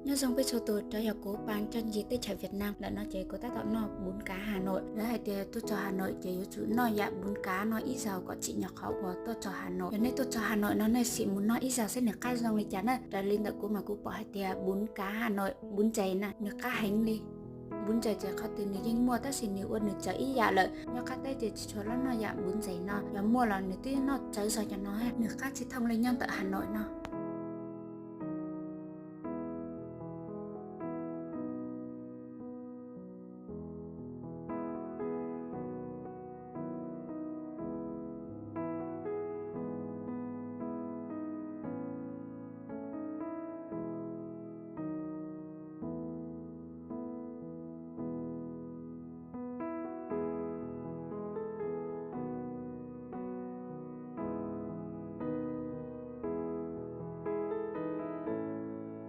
Nyob zoo peb txhua tus, rov yog kuv Paj Tsooj Yig teb chaws Vietnam. Ntawm no ces kuv tab tom noj bún cá Hà Nội. Lawv hais tias tuaj txog Hà Nội ces yuav tsum noj yam bún cá no ib zaug kom tsim nyog qhov uas tuaj txog Hà Nội. Yog nej tuaj txog Hà Nội no nej sim mus noj ib zaug seb nws qab zoo li cas na. Raws li ntawm kuv mas kuv pom hais tias bún cá Hà Nội, bún chày na, nws qab heev li. Bún chày ces qhov twg nws yeej muaj tab sis nws ua nws tsawv ib yam lawm. Nyob qab teb ces tsis tshua los noj yam bún chày no, yog muaj los nws twb noj tsawv zog cov no, nws qab tsis thooj li nyob ntawm Hà Nội no.